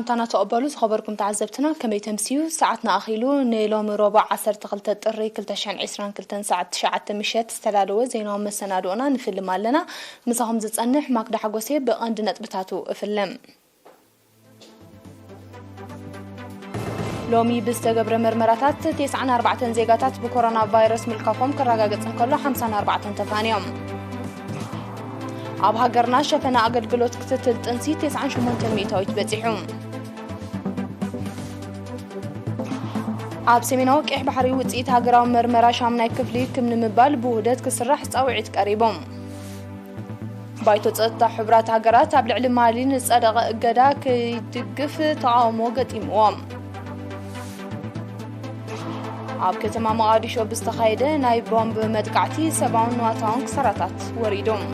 ሰላምታና ተቐበሉ ዝኸበርኩም ተዓዘብትና፣ ከመይ ተምስዩ? ሰዓትና ኣኺሉ። ንሎሚ ረቡዕ ዓሰርተ ክልተ ጥሪ ክልተ ሽሕን ዕስራን ክልተን ሰዓት ትሽዓተ ምሸት ዝተዳለወ ዜናዊ መሰናድኦና ንፍልም ኣለና። ምሳኹም ዝጸንሕ ማክዳ ሓጎሴ። ብቐንዲ ነጥብታቱ እፍልም። ሎሚ ብዝተገብረ መርመራታት፣ ተስዓን ኣርባዕተን ዜጋታት ብኮሮና ቫይረስ ምልካፎም ክረጋገጽ እንከሎ፣ ሓምሳን ኣርባዕተን ተፋንዮም። ኣብ ሃገርና ሸፈነ ኣገልግሎት ክትትል ጥንሲ ተስዓን ሸሞንተን ሚእታዊት በጺሑ። ኣብ ሰሜናዊ ቀይሕ ባሕሪ ውጽኢት ሃገራዊ መርመራ ሻምናይ ክፍሊ ክም ንምባል ብውህደት ክስራሕ ጻውዒት ቀሪቦም። ባይቶ ጸጥታ ሕቡራት ሃገራት ኣብ ልዕሊ ማሊ ንጸደቐ እገዳ ክድግፍ ተቓውሞ ገጢምዎም። ኣብ ከተማ መቓዲሾ ብዝተኻየደ ናይ ቦምብ መጥቃዕቲ ሰብኣውን ንዋታውን ክሳራታት ወሪዶም።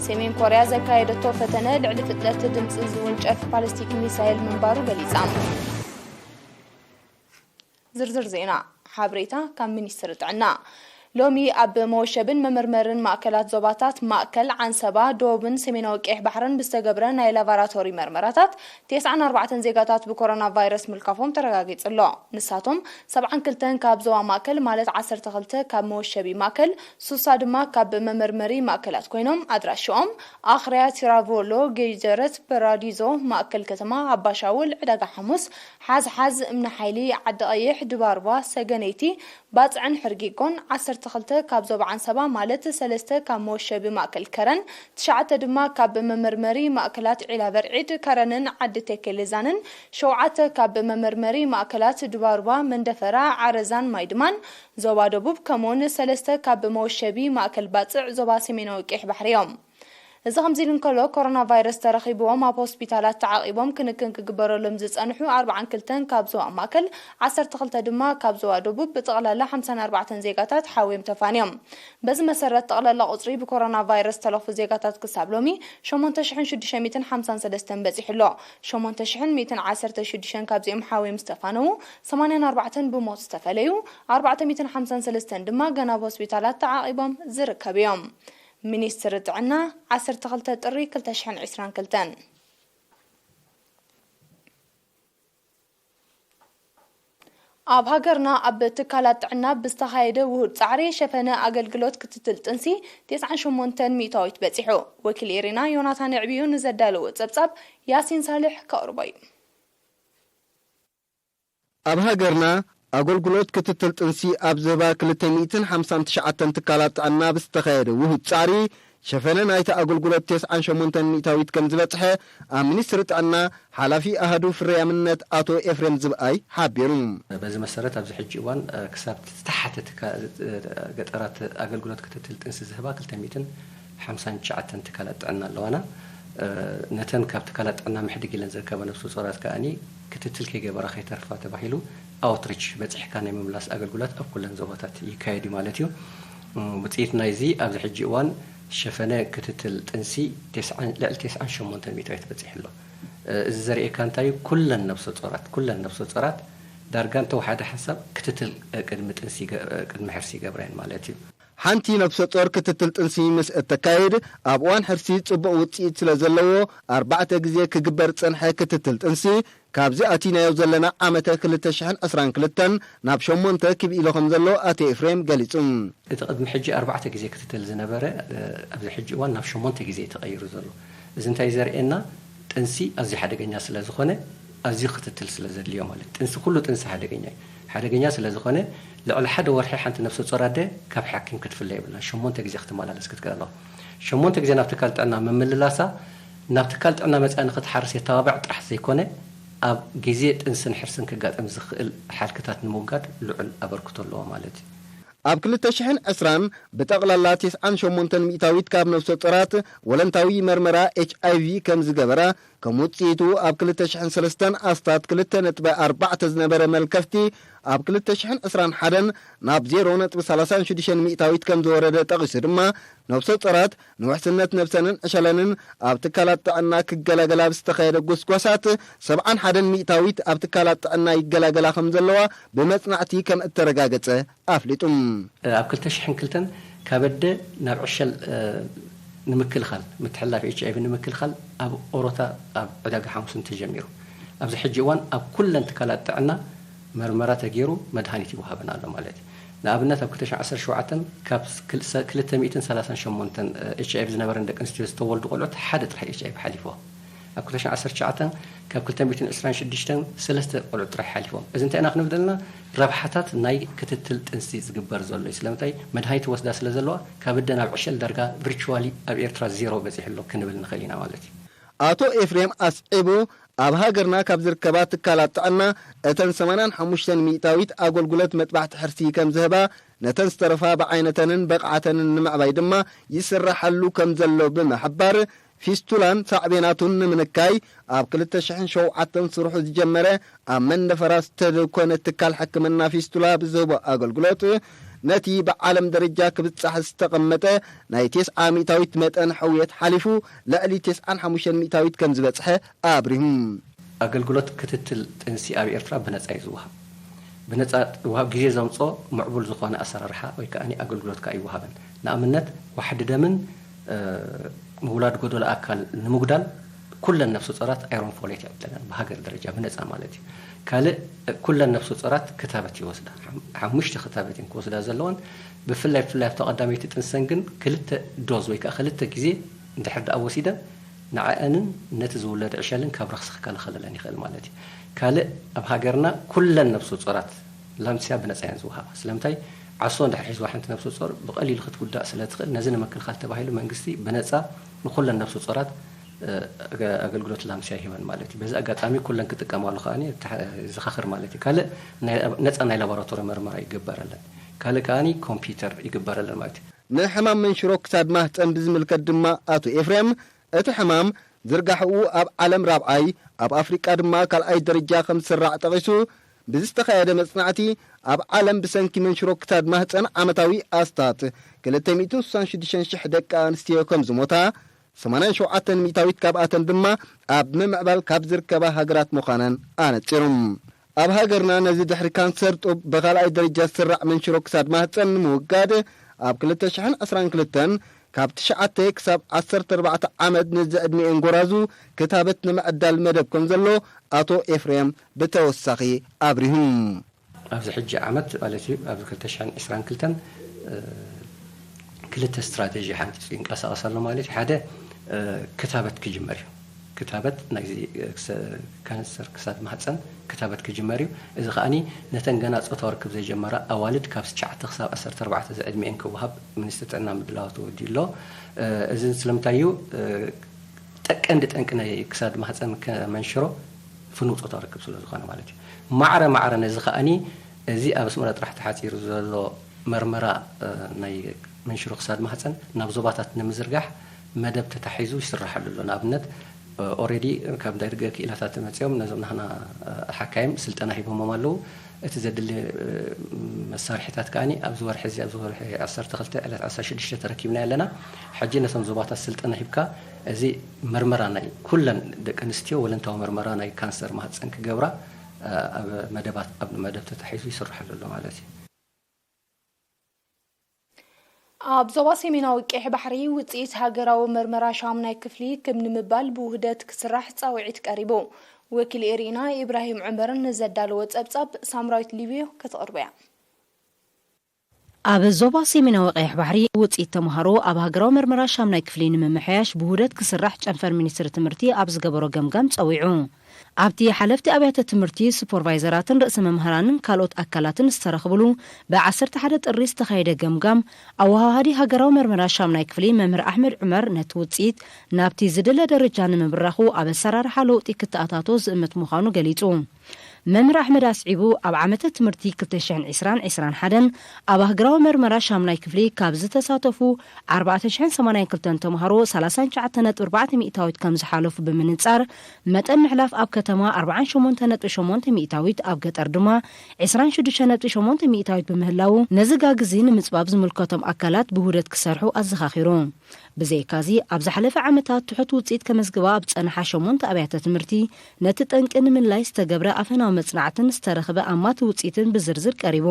ሰሜን ኮርያ ዘካየደቶ ፈተነ ልዕሊ ፍጥነት ድምፂ ዝውንጨፍ ባሊስቲክ ሚሳይል ምንባሩ ገሊጻ። ዝርዝር ዜና። ሓበሬታ ካብ ሚኒስትሪ ጥዕና። ሎሚ ኣብ መወሸብን መመርመርን ማእከላት ዞባታት ማእከል፣ ዓንሰባ፣ ደቡብን ሰሜናዊ ቀይሕ ባሕርን ብዝተገብረ ናይ ላቦራቶሪ መርመራታት፣ ተስዓን ኣርባዕተን ዜጋታት ብኮሮና ቫይረስ ምልካፎም ተረጋጊጹ ኣሎ። ንሳቶም፣ ሰብዓን ክልተን ካብ ዞባ ማእከል፣ ማለት ዓሰርተ ክልተ ካብ መወሸቢ ማእከል፣ ሱሳ ድማ ካብ መመርመሪ ማእከላት ኮይኖም፣ ኣድራሽኦም፣ ኣኽርያ፣ ቲራቮሎ፣ ገይደረት፣ ፓራዲዞ፣ ማእከል ከተማ፣ ኣባሻውል፣ ዕዳጋ ሓሙስ፣ ሓዝሓዝ፣ እምኒ ሓይሊ፣ ዓዲ ቀይሕ፣ ድባርባ፣ ሰገነይቲ፣ ባጽዕን ሕርጊጎን። ዓሰርተ ክልተ ካብ ዞባ ዓንሰባ፣ ማለት ሰለስተ ካብ መወሸቢ ማእከል ከረን፣ ትሽዓተ ድማ ካብ መመርመሪ ማእከላት ዒላ በርዒድ፣ ከረንን ዓዲ ቴኬሌዛንን፣ ሸውዓተ ካብ መመርመሪ ማእከላት ድባርባ፣ መንደፈራ፣ ዓረዛን ማይድማን፣ ዞባ ደቡብ፣ ከምኡውን ሰለስተ ካብ መወሸቢ ማእከል ባጽዕ ዞባ ሰሜናዊ ቀይሕ ባሕሪ እዮም። እዚ ከምዚ ኢሉ እንከሎ፣ ኮሮና ቫይረስ ተረኺብዎም ኣብ ሆስፒታላት ተዓቒቦም ክንክን ክግበረሎም ዝጸንሑ ኣርባዓን ክልተን ካብ ዞባ ማእከል፣ ዓሰርተ ክልተ ድማ ካብ ዞባ ደቡብ፣ ብጠቕላላ ሓምሳን ኣርባዕተን ዜጋታት ሓውዮም ተፋንዮም። በዚ መሰረት፣ ጠቕላላ ቁጽሪ ብኮሮና ቫይረስ ዝተለኽፉ ዜጋታት ክሳብ ሎሚ ሸሞንተ ሽሕን ሽዱሽተ ሚእትን ሓምሳን ሰለስተን በጺሑ ኣሎ። ሸሞንተ ሽሕን ሚእትን ዓሰርተ ሽዱሽተን ካብዚኦም ሓውዮም ዝተፋነዉ፣ ሰማንያን ኣርባዕተን ብሞት ዝተፈለዩ፣ ኣርባዕተ ሚእትን ሓምሳን ሰለስተን ድማ ገና ኣብ ሆስፒታላት ተዓቒቦም ዝርከቡ እዮም። ሚኒስትሪ ጥዕና፣ ዓሰርተ ክልተ ጥሪ ክልተ ሽሕን ዕስራን ክልተን። ኣብ ሃገርና ኣብ ትካላት ጥዕና ብዝተኻየደ ውሁድ ጻዕሪ ሸፈነ ኣገልግሎት ክትትል ጥንሲ ተስዓን ሸሞንተን ሚእታዊት በጺሑ። ወኪል ኤሪና ዮናታን ዕብዩ ንዘዳለዎ ጸብጻብ ያሲን ሳልሕ ከቕርቦ እዩ። ኣብ ሃገርና ኣገልግሎት ክትትል ጥንሲ ኣብ ዝህባ ክልተ ሚእትን ሓምሳን ትሽዓተን ትካላት ጥዕና ብዝተኻየደ ውሁድ ጻዕሪ፣ ሸፈነ ናይቲ ኣገልግሎት ተስዓን ሸሞንተን ሚእታዊት ከም ዝበጽሐ ኣብ ሚኒስትሪ ጥዕና ሓላፊ ኣሃዱ ፍርያምነት ኣቶ ኤፍሬም ዝብኣይ ሓቢሩ። በዚ መሰረት ኣብዚ ሕጂ እዋን፣ እ፣ ክሳብ ዝተሓተ ትካ-፣ እ፣ ገጠራት ኣገልግሎት ክትትል ጥንሲ ዝህባ ክልተ ሚእትን ሓምሳን ትሽዓተን ትካላት ጥዕና ኣለዋና። እ፣ ነተን ካብ ትካላት ጥዕና ምሕድግ ኢለን ዝርከባ ነፍሰ ጾራት ከኣኒ ክትትል ከይገበራ ከይተርፋ ተባሂሉ ኣውትሪች በጺሕካ ናይ ምምላስ ኣገልግሎት ኣብ ኩለን ዞባታት ይካየድ እዩ ማለት እዩ። እ፣ ውጽኢት ናይዚ ኣብዚ ሕጂ እዋን ሸፈነ ክትትል ጥንሲ ተስዓን፣ ልዕሊ ተስዓን ሸሞንተ ሚእታዊት በጺሑ ኣሎ። እ፣ እዚ ዘርእየካ እንታይ እዩ? ኩለን ነፍሰ ጾራት፣ ኩለን ነፍሰ ጾራት ዳርጋ እንተወሓደ ሓንሳብ ክትትል፣ እ፣ ቅድሚ ጥንሲ ይገ-፣ እ፣ ቅድሚ ሕርሲ ይገብራ እየን ማለት እዩ። ሓንቲ ነፍሰ ጾር ክትትል ጥንሲ ምስ እተካይድ፣ ኣብ እዋን ሕርሲ ጽቡቕ ውጽኢት ስለ ዘለዎ፣ ኣርባዕተ ግዜ ክግበር ዝጸንሐ ክትትል ጥንሲ፣ ካብዚ ኣቲናዮ ዘለና ዓመተ ክልተ ሽሕን ዕስራን ክልተን ናብ ሸሞንተ ክብ ኢሉ ከም ዘሎ ኣቶ ኤፍሬም ገሊጹ። እቲ ቅድሚ ሕጂ ኣርባዕተ ግዜ ክትትል ዝነበረ፣ እ፣ ኣብዚ ሕጂ እዋን ናብ ሸሞንተ ግዜ እዩ ተቐይሩ ዘሎ። እዚ እንታይ ዘርእየና? ጥንሲ ኣዝዩ ሓደገኛ ስለ ዝኾነ፣ ኣዝዩ ክትትል ስለ ዘድልዮ ማለት። ጥንሲ፣ ኩሉ ጥንሲ ሓደገኛ እዩ። ሓደገኛ ስለ ዝኾነ፣ ልዕሊ ሓደ ወርሒ ሓንቲ ነፍሰ ጾር ኣደ ካብ ሓኪም ክትፍለ የብላን። ሸሞንተ ግዜ ክትመላለስ ክትክእል ኣለዋ። ሸሞንተ ግዜ ናብ ትካል ጥዕና ምምልላሳ፣ ናብ ትካል ጥዕና መጽኣ ንክትሓርስ የተባብዕ ጥራሕ ዘይኮነ፣ ኣብ ግዜ ጥንስን ሕርስን ክጋጠም ዝኽእል ሓልክታት ንምውጋድ ልዑል ኣበርክቶ ኣለዎ ማለት እዩ። ኣብ ክልተ ሽሕን ዕስራን ብጠቕላላ ተስዓን ሸሞንተን ሚእታዊት ካብ ነፍሰ ጾራት ወለንታዊ መርመራ ኤች ኣይ ቪ ከም ዝገበራ፣ ከም ውጽኢቱ ኣብ ክልተ ሽሕን ሰለስተን ኣስታት ክልተ ነጥቢ ኣርባዕተ ዝነበረ መልከፍቲ፣ ኣብ ክልተ ሽሕን ዕስራን ሓደን ናብ ዜሮ ነጥቢ ሰላሳን ሽዱሽተን ሚእታዊት ከም ዝወረደ ጠቒሱ ድማ፣ ነፍሰ ጾራት ንውሕስነት ነብሰንን ዕሸለንን ኣብ ትካላት ጥዕና ክገላገላ ብዝተኻየደ ጎስጓሳት፣ ሰብዓን ሓደን ሚእታዊት ኣብ ትካላት ጥዕና ይገላገላ ከም ዘለዋ ብመጽናዕቲ ከም እተረጋገጸ ኣፍሊጡ። ኣብ ክልተ ሽሕን ክልተን ካብ ኣደ ናብ ዕሸል፣ እ፣ ንምክልኻል፣ ምትሕልላፍ ኤች ኣይ ቪ ንምክልኻል ኣብ ኦሮታ ኣብ ዕዳጋ ሓሙስ ተጀሚሩ። ኣብዚ ሕጂ እዋን ኣብ ኩለን ትካላት ጥዕና መርመራ ተገይሩ መድሃኒት ይወሃበን ኣሎ ማለት እዩ። ንኣብነት ኣብ ክልተ ሽሕን ዓሰርተ ሸውዓተን ካብ ክልተ ሚእትን ሰላሳን ሸሞንተን ኤች ኣይ ቪ ዝነበረን ደቂ ኣንስትዮ ዝተወልዱ ቆልዑት ሓደ ጥራሕ ኤች ኣይ ቪ ሓሊፍዎ። ኣብ ክልተ ሽሕን ዓሰርተ ትሽዓተን ካብ ክልተ ሚእትን ዕስራን ሽዱሽተን ሰለስተ ቆልዑት ጥራሕ ሓሊፎም። እዚ እንታይ ኢና ክንብል ዘለና? ረብሓታት ናይ ክትትል ጥንሲ ዝግበር ዘሎ እዩ። ስለምንታይ? መድሃኒት ወስዳ ስለ ዘለዋ ካብ ኣደ ናብ ዕሸል ዳርጋ ቪርቹዋሊ ኣብ ኤርትራ ዜሮ በጺሑ ኣሎ ክንብል ንኽእል ኢና ማለት እዩ። ኣቶ ኤፍሬም ኣስዒቡ፣ ኣብ ሃገርና ካብ ዝርከባ ትካላት ጥዕና እተን ሰማንያን ሓሙሽተን ሚእታዊት ኣገልግሎት መጥባሕቲ ሕርሲ ከም ዝህባ፣ ነተን ዝተረፋ ብዓይነተንን ብቕዓተንን ንምዕባይ ድማ ይስራሓሉ ከም ዘሎ ብምሕባር፣ ፊስቱላን ሳዕቤናቱን ንምንካይ ኣብ ክልተ ሽሕን ሸውዓተን ስርሑ ዝጀመረ ኣብ መንደፈራ ዝተደኮነ ትካል ሕክምና ፊስቱላ ብዝህቦ ኣገልግሎት፣ ነቲ ብዓለም ደረጃ ክብጻሕ ዝተቐመጠ ናይ ተስዓ ሚእታዊት መጠን ሕውየት ሓሊፉ ልዕሊ ተስዓን ሓሙሽተን ሚእታዊት ከም ዝበጽሐ ኣብሪሁ። ኣገልግሎት ክትትል ጥንሲ ኣብ ኤርትራ ብነጻ እዩ ዝወሃብ። ብነጻ ወሃብ ግዜ ዘምጾ ምዕቡል ዝኾነ ኣሰራርሓ ወይ ከኣ ኣገልግሎት ከኣ ይወሃበን። ንኣብነት ዋሕዲ ደምን እ፣ ምውላድ ጎደሎ ኣካል ንምጉዳል ኩለን ነፍሰ ጾራት ኣይሮን ፎሌት የዕድለን ብሃገር ደረጃ ብነጻ ማለት እዩ። ካልእ እ፣ ኩለን ነፍሰ ጾራት ክታበት ይወስዳ። ሓም-፣ ሓሙሽተ ክታበት እየን ክወስዳ ዘለወን። ብፍላይ ብፍላይ ኣብታ ቀዳመይቲ ጥንሰን ግን ክልተ ዶዝ ወይ ከኣ ክልተ ግዜ እንድሕር ደኣ ወሲደን ንዓኣንን ነቲ ዝውለድ ዕሸልን ካብ ረኽሲ ክከላኸለለን ይኽእል ማለት እዩ። ካልእ ኣብ ሃገርና ኩለን ነፍሰ ጾራት ላምሲያ ብነጻ እየን ዝወሃባ። ስለምንታይ? ዓሶ እንድሕር ሒዝዋ ሓንቲ ነፍሰ ጾር ብቐሊሉ ክትጉዳእ ስለ ትኽእል፣ ነዚ ንምክልኻል ተባሂሉ መንግስቲ ብነጻ ንኹለን ነፍሰ ጾራት፣ እ፣ ኣገ-፣ ኣገልግሎት ላምሲያ ይህበን ማለት እዩ። በዚ ኣጋጣሚ ኩለን ክጥቀማሉ ከኣ እተሓ-፣ ዘኻኽር ማለት እዩ። ካልእ ናይ፣ ነጻ ናይ ላቦራቶሪ መርመራ ይግበረለን። ካልእ ከኣ ኮምፒውተር ይግበረለን ማለት እዩ። ንሕማም መንሽሮ ክሳድ ማህጸን ብዝምልከት ድማ ኣቶ ኤፍሬም፣ እቲ ሕማም ዝርጋሕኡ ኣብ ዓለም ራብዓይ፣ ኣብ ኣፍሪቃ ድማ ካልኣይ ደረጃ ከም ዝስራዕ ጠቒሱ፣ ብዝተኻየደ መጽናዕቲ፣ ኣብ ዓለም ብሰንኪ መንሽሮ ክሳድ ማህጸን ዓመታዊ ኣስታት ክልተ ሚእትን ስሳን ሽዱሽተን ሽሕ ደቂ ኣንስትዮ ከም ዝሞታ፣ ሰማንያን ሸውዓተን ሚእታዊት ካብኣተን ድማ ኣብ ምምዕባል ካብ ዝርከባ ሃገራት ምዃነን ኣነጺሩ። ኣብ ሃገርና ነዚ ድሕሪ ካንሰር ጡብ ብኻልኣይ ደረጃ ዝስራዕ መንሽሮ ክሳድ ማህጸን ንምውጋድ ኣብ ክልተ ሽሕን ዕስራን ክልተን ካብ ትሽዓተ ክሳብ ዓሰርተ ኣርባዕተ ዓመት ንዝዕድሚኤን ጎራዙ ክታበት ንምዕዳል መደብ ከም ዘሎ ኣቶ ኤፍሬም ብተወሳኺ ኣብሪሁ። ኣብዚ ሕጂ ዓመት ማለት እዩ፣ ኣብዚ ክልተ ሽሕን ዕስራን ክልተን፣ እ፣ ክልተ ስትራቴጂ ሓንጺጹ ይንቀሳቐስ ኣሎ ማለት እዩ። ሓደ፣ እ፣ ክታበት ክጅመር እዩ። ክታበት ናይዚ፣ እ፣ ክሰ-፣ ካንሰር ክሳድ ማህጸን ክታበት ክጅመር እዩ። እዚ ከኣኒ ነተን ገና ጾታዊ ርክብ ዘይጀመራ ኣዋልድ ካብ ትሽዓተ ክሳብ ዓሰርተ ኣርባዕተ ዝዕድሚኤን ክወሃብ ሚኒስትሪ ጥዕና ምድላዋት ተወዲኡ ኣሎ። እ፣ እዚ ስለምንታይ እዩ? እ፣ ጠ-፣ ቀንዲ ጠንቂ ናይ ክሳድ ማህጸን ከ-፣ መንሽሮ ፍኑው ጾታዊ ርክብ ስለ ዝኾነ ማለት እዩ። ማዕረ ማዕረ ነዚ ከኣኒ እዚ ኣብ ኣስመራ ጥራሕ ተሓጺሩ ዘሎ መርመራ፣ እ፣ ናይ መንሽሮ ክሳድ ማህጸን ናብ ዞባታት ንምዝርጋሕ መደብ ተታሒዙ ይስራሓሉ ኣሎ። ንኣብነት፣ እ፣ ኦሬዲ ካብ ናይ ደገ ክኢላታት መጺኦም ነዞም ናህና፣ እ፣ ሓካይም ስልጠና ሂቦሞም ኣለዉ። እቲ ዘድሊ፣ እ፣ መሳርሒታት ከኣኒ ኣብዚ ወርሒ እዚ፣ ኣብዚ ወርሒ ዓሰርተ ክልተ ዕለት ዓሰርተ ሽዱሽተ ተረኪብና ኣለና። ሕጂ ነቶም ዞባታት ስልጠና ሂብካ እዚ መርመራ ናይ ኩለን ደቂ ኣንስትዮ ወለንታዊ መርመራ ናይ ካንሰር ማህጸን ክገብራ፣ እ፣ ኣብ መደባት፣ ኣብ መደብ ተታሒዙ ይስራሓሉ ኣሎ ማለት እዩ። ኣብ ዞባ ሰሜናዊ ቀይሕ ባሕሪ ውጽኢት ሃገራዊ መርመራ ሻሙናይ ክፍሊ ክብ ንምባል ብውህደት ክስራሕ ጻውዒት ቀሪቡ። ወኪል ኤሪና ኢብራሂም ዑመር ንዘዳለዎ ጸብጻብ ሳምራዊት ሊብዮ ከተቕርቦ እያ። ኣብ ዞባ ሰሜናዊ ቀይሕ ባሕሪ ውጽኢት ተምሃሮ ኣብ ሃገራዊ መርመራ ሻሙናይ ክፍሊ ንምምሕያሽ ብውህደት ክስራሕ ጨንፈር ሚኒስትሪ ትምህርቲ ኣብ ዝገበሮ ገምጋም ጸዊዑ። ኣብቲ ሓለፍቲ ኣብያተ ትምህርቲ፣ ሱፐርቫይዘራትን ርእሰ መምህራንን ካልኦት ኣካላትን ዝተረኽብሉ ብዓሰርተ ሓደ ጥሪ ዝተኻየደ ገምጋም፣ ኣወሃሃዲ ሃገራዊ መርመራ ሻሙናይ ክፍሊ መምህር ኣሕመድ ዑመር ነቲ ውጽኢት ናብቲ ዝድለ ደረጃ ንምብራኹ ኣብ ኣሰራርሓ ለውጢ ክተኣታቶ ዝእምት ምዃኑ ገሊጹ። መምህር ኣሕመድ ኣስዒቡ፣ ኣብ ዓመተ ትምህርቲ ክልተ ሽሕን ዕስራን ዕስራን ሓደን ኣብ ሃገራዊ መርመራ ሻሙናይ ክፍሊ ካብ ዝተሳተፉ ኣርባዕተ ሽሕን ሰማንያን ክልተን ተምሃሮ ሰላሳን ትሽዓተን ነጥቢ ኣርባዕተ ሚእታዊት ከም ዝሓለፉ ብምንጻር፣ መጠን ምሕላፍ ኣብ ከተማ ኣርባዓን ሸሞንተን ነጥቢ ሸሞንተ ሚእታዊት፣ ኣብ ገጠር ድማ ዕስራን ሽዱሽተን ነጥቢ ሸሞንተ ሚእታዊት ብምህላዉ፣ ነዚ ጋግ እዚ ንምጽባብ ዝምልከቶም ኣካላት ብውህደት ክሰርሑ ኣዘኻኺሩ። ብዘይካዚ፣ ኣብ ዝሓለፈ ዓመታት ትሑት ውጽኢት ከመዝግባ ኣብ ዝጸንሓ ሸሞንተ ኣብያተ ትምህርቲ፣ ነቲ ጠንቂ ንምልላይ ዝተገብረ ኣፈናዊ መጽናዕትን ዝተረኽበ ኣማቲ ውጽኢትን ብዝርዝር ቀሪቡ።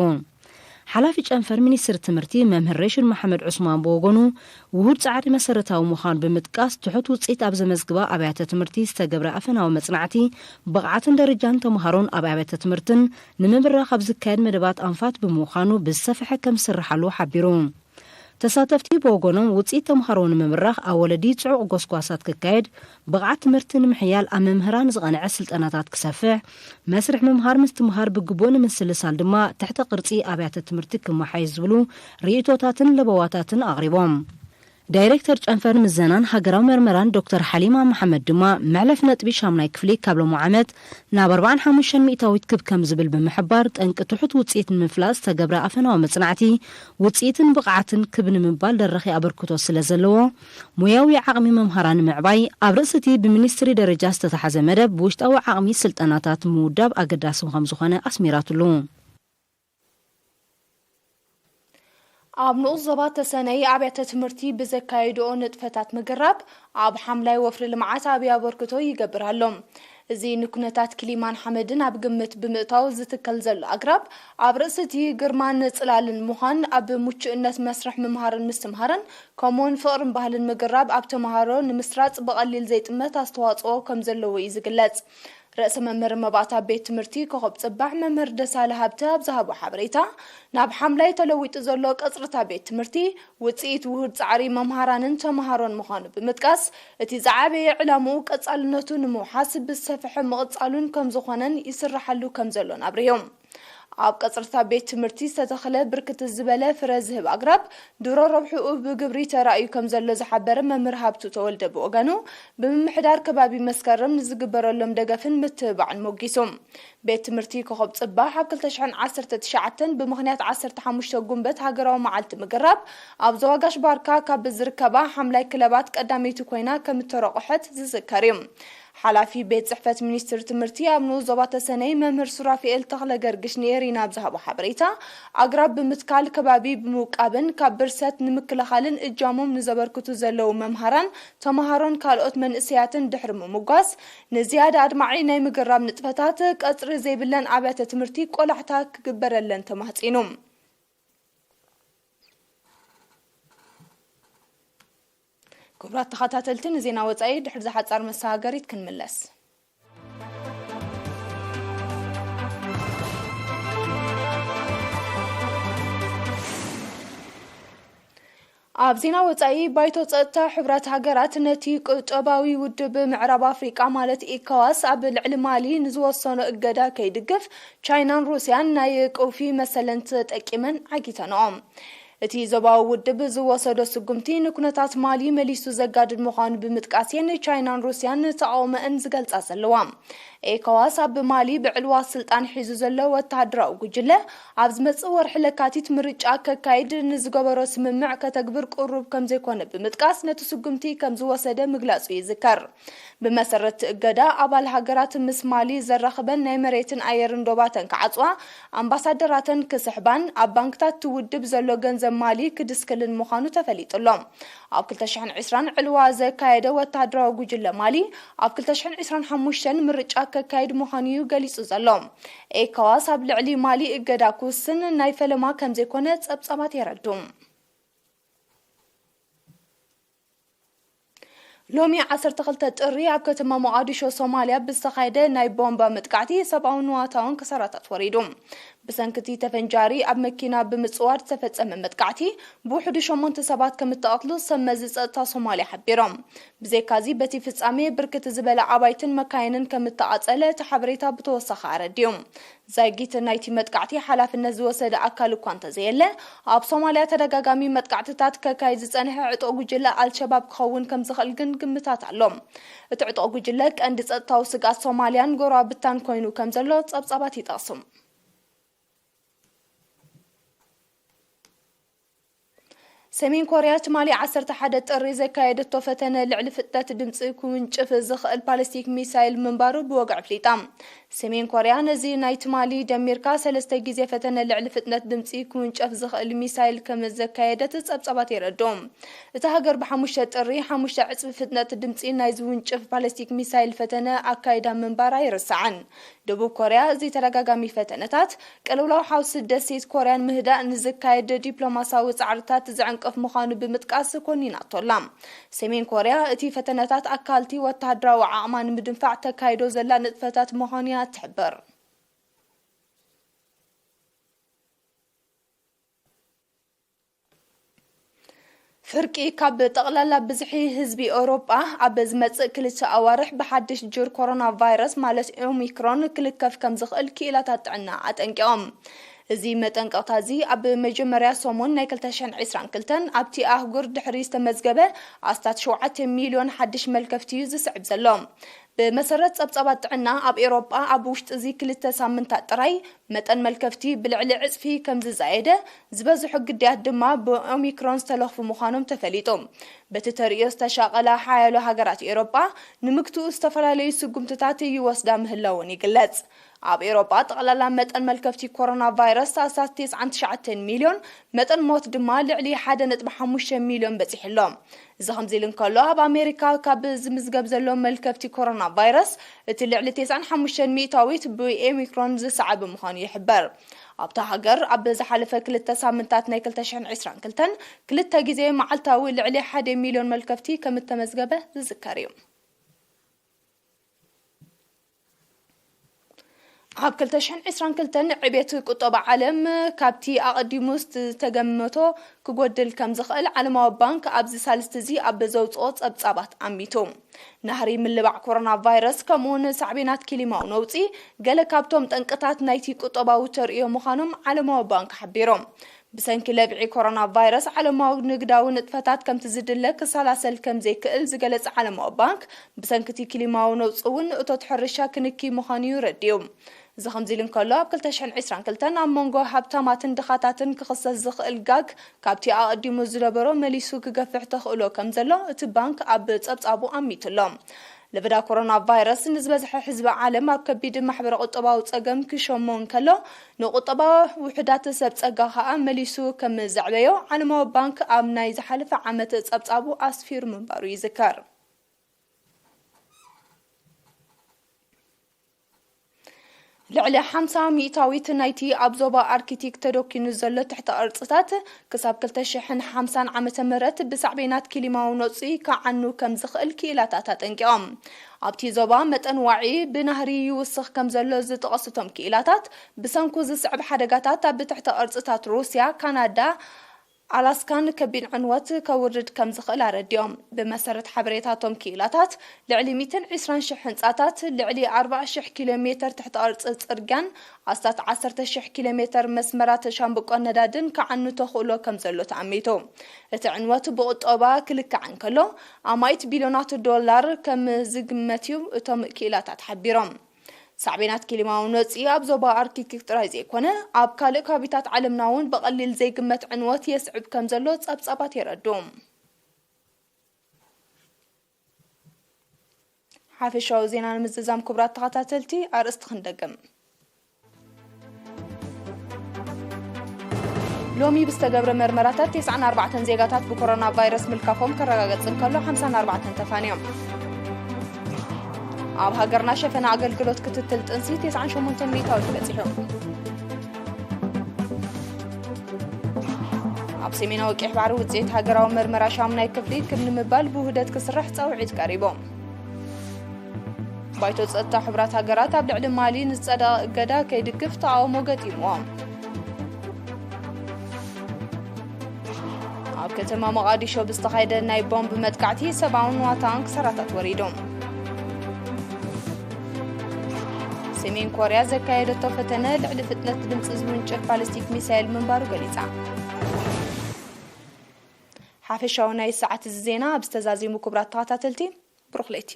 ሓላፊ ጨንፈር ሚኒስትሪ ትምህርቲ መምህር ሬሽን መሓመድ ዑስማን ብወገኑ፣ ውሁድ ጻዕሪ መሰረታዊ ምዃኑ ብምጥቃስ፣ ትሑት ውጽኢት ኣብ ዘመዝግባ ኣብያተ ትምህርቲ ዝተገብረ ኣፈናዊ መጽናዕቲ ብቕዓትን ደረጃን ተምሃሮን ኣብ ኣብያተ ትምህርትን ንምብራኽ ኣብ ዝካየድ መደባት ኣንፋት ብምዃኑ ብዝሰፍሐ ከም ዝስርሓሉ ሓቢሩ። ተሳተፍቲ ብወገኖም፣ ውጽኢት ተምሃሮ ንምብራኽ ኣብ ወለዲ ጽዑቕ ጎስጓሳት ክካየድ፣ ብቕዓት ትምህርቲ ንምሕያል ኣብ መምህራን ዝቐንዐ ስልጠናታት ክሰፍሕ፣ መስርሕ ምምሃር ምስትምሃር ብግቡእ ንምስልሳል ድማ ትሕተ ቅርጺ ኣብያተ ትምህርቲ ክመሓየሽ ዝብሉ ርእይቶታትን ለበዋታትን ኣቕሪቦም። ዳይሬክተር ጨንፈር ምዘናን ሃገራዊ መርመራን ዶክተር ሓሊማ መሓመድ ድማ፣ መዕለፍ ነጥቢ ሻምናይ ክፍሊ ካብ ሎሚ ዓመት ናብ ኣርባዓን ሓሙሽተን ሚእታዊት ክብ ከም ዝብል ብምሕባር፣ ጠንቂ ትሑት ውጽኢት ንምፍላጥ ዝተገብረ ኣፈናዊ መጽናዕቲ ውጽኢትን ብቕዓትን ክብ ንምባል ደራኺ ኣበርክቶ ስለ ዘለዎ፣ ሞያዊ ዓቕሚ መምሃራን ንምዕባይ ኣብ ርእሲ እቲ ብሚኒስትሪ ደረጃ ዝተታሕዘ መደብ ብውሽጣዊ ዓቕሚ ስልጠናታት ምውዳብ ኣገዳሲ ከም ዝኾነ ኣስሚራትሉ። ኣብ ንኡስ ዞባ ተሰነይ ኣብያተ ትምህርቲ ብዘካየድኦ ንጥፈታት ምግራብ ኣብ ሓምላይ ወፍሪ ልምዓት ዓብዪ ኣበርክቶ ይገብር ኣሎ። እዚ ንኩነታት ክሊማን ሓመድን ኣብ ግምት ብምእታው ዝትከል ዘሎ ኣግራብ ኣብ ርእሲ እቲ ግርማን ጽላልን ምዃን ኣብ ምቹእነት መስርሕ ምምሃርን ምስትምሃርን ከምኡውን ፍቕርን ባህልን ምግራብ ኣብ ተምሃሮ ንምስራጽ ብቐሊል ዘይጥመት ኣስተዋጽኦ ከም ዘለዎ እዩ ዝግለጽ። ርእሰ መምህር መባእታ ቤት ትምህርቲ ኮኸብ ጽባሕ መምህር ደሳለ ሃብተ ኣብ ዝሃቦ ሓበሬታ፣ ናብ ሓምላይ ተለዊጡ ዘሎ ቀጽርታ ቤት ትምህርቲ ውጽኢት ውሁድ ጻዕሪ መምሃራንን ተምሃሮን ምዃኑ ብምጥቃስ፣ እቲ ዝዓበየ ዕላምኡ ቀጻልነቱ ንምውሓስ ብዝሰፍሐ ምቕጻሉን ከም ዝኾነን ይስራሓሉ ከም ዘሎን ኣብሪሆም። ኣብ ቀጽርታ ቤት ትምህርቲ ዝተተኽለ ብርክት ዝበለ ፍረ ዝህብ ኣግራብ ድሮ ረብሕኡ ብግብሪ ተራእዩ ከም ዘሎ ዝሓበረ መምህር ሃብቱ ተወልደ ብወገኑ፣ ብምምሕዳር ከባቢ መስከረም ንዝግበረሎም ደገፍን ምትብባዕን ሞጊሱ። ቤት ትምህርቲ ኮኸብ ጽባሕ ኣብ ክልተ ሽሕን ዓሰርተ ትሽዓተን ብምኽንያት ዓሰርተ ሓሙሽተ ጉንበት ሃገራዊ መዓልቲ ምግራብ ኣብ ዘዋጋሽ ባርካ ካብ ዝርከባ ሓምላይ ክለባት ቀዳመይቲ ኮይና ከም እተረቑሐት ዝዝከር እዩ። ሓላፊ ቤት ጽሕፈት ሚኒስትሪ ትምህርቲ ኣብ ንኡስ ዞባ ተሰነይ መምህር ሱራፊኤል ተኽለ ገርግሽ ንኤሪና ኣብ ዝሃቦ ሓበሬታ፣ ኣግራብ ብምትካል ከባቢ ብምውቃብን ካብ ብርሰት ንምክልኻልን እጃሞም ንዘበርክቱ ዘለዉ መምሃራን፣ ተምሃሮን ካልኦት መንእሰያትን ድሕሪ ምምጓስ፣ ንዝያዳ ኣድማዒ ናይ ምግራብ ንጥፈታት ቀጽሪ ዘይብለን ኣብያተ ትምህርቲ ቆላሕታ ክግበረለን ተማህጺኑ። ክቡራት ተኸታተልቲ፣ ንዜና ወጻኢ ድሕሪ ዝሓጻር መሰጋገሪት ክንምለስ። ኣብ ዜና ወጻኢ፣ ባይቶ ጸጥታ ሕቡራት ሃገራት ነቲ ቁጠባዊ ውድብ ምዕራብ ኣፍሪቃ ማለት ኢኮዋስ ኣብ ልዕሊ ማሊ ንዝወሰኖ እገዳ ከይድግፍ ቻይናን ሩስያን ናይ ቀውፊ መሰለን ተጠቂመን ዓጊተንኦ። እቲ ዞባዊ ውድብ ዝወሰዶ ስጉምቲ ንኩነታት ማሊ መሊሱ ዘጋድድ ምዃኑ ብምጥቃስ እየን ቻይናን ሩስያን ተቓውሞአን ዝገልጻ ዘለዋ። ኤኮዋስ ኣብ ማሊ ብዕልዋ ስልጣን ሒዙ ዘሎ ወተሃደራዊ ጉጅለ ኣብ ዝመጽእ ወርሒ ለካቲት ምርጫ ከካይድ ንዝገበሮ ስምምዕ ከተግብር ቅሩብ ከም ዘይኮነ ብምጥቃስ ነቲ ስጉምቲ ከም ዝወሰደ ምግላጹ ይዝከር። ብመሰረት እቲ እገዳ ኣባል ሃገራት ምስ ማሊ ዘራኽበን ናይ መሬትን ኣየርን ዶባተን ክዓጽዋ፣ ኣምባሳደራተን ክስሕባን ኣብ ባንክታት እቲ ውድብ ዘሎ ገንዘብ ማሊ ክድስክልን ምዃኑ ተፈሊጡ ኣሎ። ኣብ ክልተ ሽሕን ዕስራን ዕልዋ ዘካየደ ወተሃደራዊ ጉጅለ ማሊ ኣብ ክልተ ሽሕን ዕስራን ሓሙሽተን ምርጫ ከካይድ ምዃኑ እዩ ገሊጹ ዘሎ። ኤኮዋስ ኣብ ልዕሊ ማሊ እገዳ ክውስን ናይ ፈለማ ከም ዘይኮነ ጸብጻባት የረዱ። ሎሚ ዓሰርተ ክልተ ጥሪ ኣብ ከተማ ሞቓዲሾ ሶማልያ ብዝተኻየደ ናይ ቦምባ መጥቃዕቲ ሰብኣውን ንዋታውን ክሳራታት ወሪዱ። ብሰንኪ እቲ ተፈንጃሪ ኣብ መኪና ብምጽዋር ዝተፈጸመ መጥቃዕቲ ብውሕዱ ሸሞንተ ሰባት ከም እተቐትሉ ሰብ መዚ ጸጥታ ሶማልያ ሓቢሮም። ብዘይካዚ በቲ ፍጻሜ ብርክት ዝበለ ኣባይትን መካይንን ከም እተቓጸለ እቲ ሓበሬታ ብተወሳኺ ኣረዲኡ። ዛጊት ናይቲ መጥቃዕቲ ሓላፍነት ዝወሰደ ኣካል እኳ እንተዘየለ፣ ኣብ ሶማልያ ተደጋጋሚ መጥቃዕትታት ከካይድ ዝጸንሐ ዕጡቕ ጉጅለ ኣልሸባብ ክኸውን ከም ዝኽእል ግን ግምታት ኣሎ። እቲ ዕጡቕ ጉጅለ ቀንዲ ጸጥታዊ ስግኣት ሶማልያን ጎረባብታን ኮይኑ ከም ዘሎ ጸብጻባት ይጠቕሱ። ሰሜን ኮርያ ትማሊ ዓሰርተ ሓደ ጥሪ ዘካየደቶ ፈተነ ልዕሊ ፍጥነት ድምፂ ክውንጭፍ ዝኽእል ባሊስቲክ ሚሳይል ምንባሩ ብወግዒ ኣፍሊጣ። ሰሜን ኮርያ ነዚ ናይ ትማሊ ደሚርካ ሰለስተ ግዜ ፈተነ ልዕሊ ፍጥነት ድምፂ ክውንጨፍ ዝኽእል ሚሳይል ከም ዘካየደት ጸብጻባት የረድኡ። እታ ሃገር ብሓሙሽተ ጥሪ ሓሙሽተ ዕጽፊ ፍጥነት ድምፂ ናይ ዝውንጭፍ ባሊስቲክ ሚሳይል ፈተነ ኣካይዳ ምንባራ ኣይርሳዕን። ደቡብ ኮርያ እዚ ተደጋጋሚ ፈተነታት ቅልውላው ሓውሲ ደሴት ኮርያን ምህዳእ ንዝካየድ ዲፕሎማሲያዊ ጻዕርታት ዝዕንቅፍ ምዃኑ ብምጥቃስ ኮኒናቶ ኣላ። ሰሜን ኮርያ እቲ ፈተነታት ኣካልቲ ወተሃደራዊ ዓቕማ ንምድንፋዕ ተካይዶ ዘላ ንጥፈታት ምዃኑ እያ ትሕብር። ፍርቂ ካብ ጠቕላላ ብዝሒ ህዝቢ ኤውሮጳ ኣብ ዝመጽእ ክልተ ኣዋርሕ ብሓድሽ ጁር ኮሮና ቫይረስ ማለት ኦሚክሮን ክልከፍ ከም ዝኽእል ክኢላታት ጥዕና ኣጠንቂቖም። እዚ መጠንቀቕታ እዚ ኣብ መጀመርያ ሰሙን ናይ ክልተ ሽሕን ዕስራን ክልተን ኣብቲ ኣህጉር ድሕሪ ዝተመዝገበ ኣስታት ሸውዓተ ሚልዮን ሓድሽ መልከፍቲ እዩ ዝስዕብ ዘሎ። ብመሰረት ጸብጻባት ጥዕና ኣብ ኤውሮጳ ኣብ ውሽጢ እዚ ክልተ ሳምንታት ጥራይ መጠን መልከፍቲ ብልዕሊ ዕጽፊ ከም ዝዛየደ፣ ዝበዝሑ ግዳያት ድማ ብኦሚክሮን ዝተለኽፉ ምዃኖም ተፈሊጡ። በቲ ተርእዮ ዝተሻቐላ ሓያሎ ሃገራት ኤውሮጳ ንምግትኡ ዝተፈላለዩ ስጉምትታት ይወስዳ ምህላወን ይግለጽ። ኣብ ኤውሮጳ ጠቕላላ መጠን መልከፍቲ ኮሮና ቫይረስ ኣስታት ተስዓን ትሽዓተን ሚልዮን፣ መጠን ሞት ድማ ልዕሊ ሓደ ነጥቢ ሓሙሽተ ሚልዮን በጺሑ ኣሎ። እዚ ከምዚ ኢሉ እንከሎ፣ ኣብ ኣሜሪካ ካብ ዝምዝገብ ዘሎ መልከፍቲ ኮሮና ቫይረስ እቲ ልዕሊ ተስዓን ሓሙሽተን ሚእታዊት ብኦሚክሮን ዝሰዓበ ምዃኑ ይሕበር። ኣብታ ሃገር ኣብ ዝሓለፈ ክልተ ሳምንታት ናይ ክልተ ሽሕን ዕስራን ክልተን ክልተ ግዜ መዓልታዊ ልዕሊ ሓደ ሚልዮን መልከፍቲ ከም እተመዝገበ ዝዝከር እዩ። ኣብ ክልተ ሽሕን ዕስራን ክልተን ዕቤት ቁጠባ ዓለም ካብቲ ኣቐዲሙ ዝተገመቶ ክጎድል ከም ዝኽእል ዓለማዊ ባንክ ኣብዚ ሳልስቲ እዚ ኣብ ዘውጽኦ ጸብጻባት ኣሚቱ። ናህሪ ምልባዕ ኮሮና ቫይረስ ከምኡውን ሳዕቤናት ክሊማዊ ነውጺ ገለ ካብቶም ጠንቅታት ናይቲ ቁጠባዊ ተርእዮ ምዃኖም ዓለማዊ ባንክ ሓቢሩ። ብሰንኪ ለብዒ ኮሮና ቫይረስ ዓለማዊ ንግዳዊ ንጥፈታት ከምቲ ዝድለ ክሰላሰል ከም ዘይክእል ዝገለጸ ዓለማዊ ባንክ፣ ብሰንኪ እቲ ክሊማዊ ነውጺ እውን እቶት ሕርሻ ክንኪ ምዃኑ እዩ ረዲኡ። እዚ ከምዚ ኢሉ እንከሎ፣ ኣብ ክልተ ሽሕን ዕስራን ክልተን ኣብ መንጎ ሃብታማትን ድኻታትን ክኽሰት ዝኽእል ጋግ ካብቲ ኣቐዲሙ ዝነበሮ መሊሱ ክገፍሕ ተኽእሎ ከም ዘሎ እቲ ባንክ ኣብ ጸብጻቡ ኣሚቱ ኣሎ። ለበዳ ኮሮና ቫይረስ ንዝበዝሐ ህዝቢ ዓለም ኣብ ከቢድ ማሕበረ ቁጠባዊ ጸገም ክሸሞ እንከሎ፣ ንቁጠባዊ ውሑዳት ሰብ ጸጋ ከኣ መሊሱ ከም ዘዕበዮ ዓለማዊ ባንክ ኣብ ናይ ዝሓለፈ ዓመት ጸብጻቡ ኣስፊሩ ምንባሩ ይዝከር። ልዕሊ ሓምሳ ሚእታዊት ናይቲ ኣብ ዞባ ኣርክቲክ ተደኪኑ ዘሎ ትሕተ ቅርጽታት ክሳብ ክልተ ሽሕን ሓምሳን ዓመተ ምህረት ብሳዕቤናት ክሊማዊ ነውጺ ክዓኑ ከም ዝኽእል ክኢላታት ኣጠንቂቖም። ኣብቲ ዞባ መጠን ዋዒ ብናህሪ ይውስኽ ከም ዘሎ ዝጠቐሱ እቶም ክኢላታት፣ ብሰንኩ ዝስዕብ ሓደጋታት ኣብ ትሕተ ቅርጽታት ሩስያ፣ ካናዳ፣ ኣላስካን ከቢድ ዕንወት ከውርድ ከም ዝኽእል ኣረዲኦም። ብመሰረት ሓበሬታቶም ክኢላታት፣ ልዕሊ ሚእትን ዕስራን ሽሕ ህንጻታት፣ ልዕሊ ኣርባዓ ሽሕ ኪሎ ሜተር ትሕቲ ቅርጺ ጽርግያን ኣስታት ዓሰርተ ሽሕ ኪሎ ሜተር መስመራት ሻምብቆ ነዳድን ክዓኑ ተኽእሎ ከም ዘሎ ተኣሚቱ። እቲ ዕንወት ብቁጠባ ክልካዕ እንከሎ፣ ኣማኢት ቢልዮናት ዶላር ከም ዝግመት እዩ እቶም ክኢላታት ሓቢሮም። ሳዕቤናት ክሊማዊ ነውጺ ኣብ ዞባ ኣርክቲክ ጥራይ ዘይኮነ፣ ኣብ ካልእ ከባቢታት ዓለምና እውን ብቐሊል ዘይግመት ዕንወት የስዕብ ከም ዘሎ ጸብጻባት የረድኡ። ሓፈሻዊ ዜና ንምዝዛም ክቡራት ተኸታተልቲ ኣርእስቲ ክንደግም። ሎሚ ብዝተገብረ መርመራታት ተስዓን ኣርባዕተን ዜጋታት ብኮሮና ቫይረስ ምልካፎም ከረጋገጽ እንከሎ ሓምሳን ኣርባዕተን ተፋንዮም። ኣብ ሃገርና ሸፈና ኣገልግሎት ክትትል ጥንሲ ተስዓን ሸሞንተን ሚእታዊት በጺሑ። ኣብ ሰሜናዊ ቀይሕ ባሕሪ ውጽኢት ሃገራዊ መርመራ ሻሙናይ ክፍሊ ክብ ንምባል ብውህደት ክስራሕ ጻውዒት ቀሪቡ። ባይቶ ጸጥታ ሕቡራት ሃገራት ኣብ ልዕሊ ማሊ ንዝጸደቐ እገዳ ከይድግፍ ተቓውሞ ገጢምዎ። ኣብ ከተማ ሞቓዲሾ ብዝተኻየደ ናይ ቦምብ መጥቃዕቲ ሰብኣውን ዋታውን ክሳራታት ወሪዱ። ሰሜን ኮርያ ዘካየደቶ ፈተነ ልዕሊ ፍጥነት ድምፂ ዝውንጨፍ ባሊስቲክ ሚሳይል ምንባሩ ገሊጻ። ሓፈሻዊ ናይ ሰዓት እዚ ዜና ኣብ ዝተዛዚሙ። ክቡራት ተኸታተልቲ፣ ብሩኽ ለይቲ።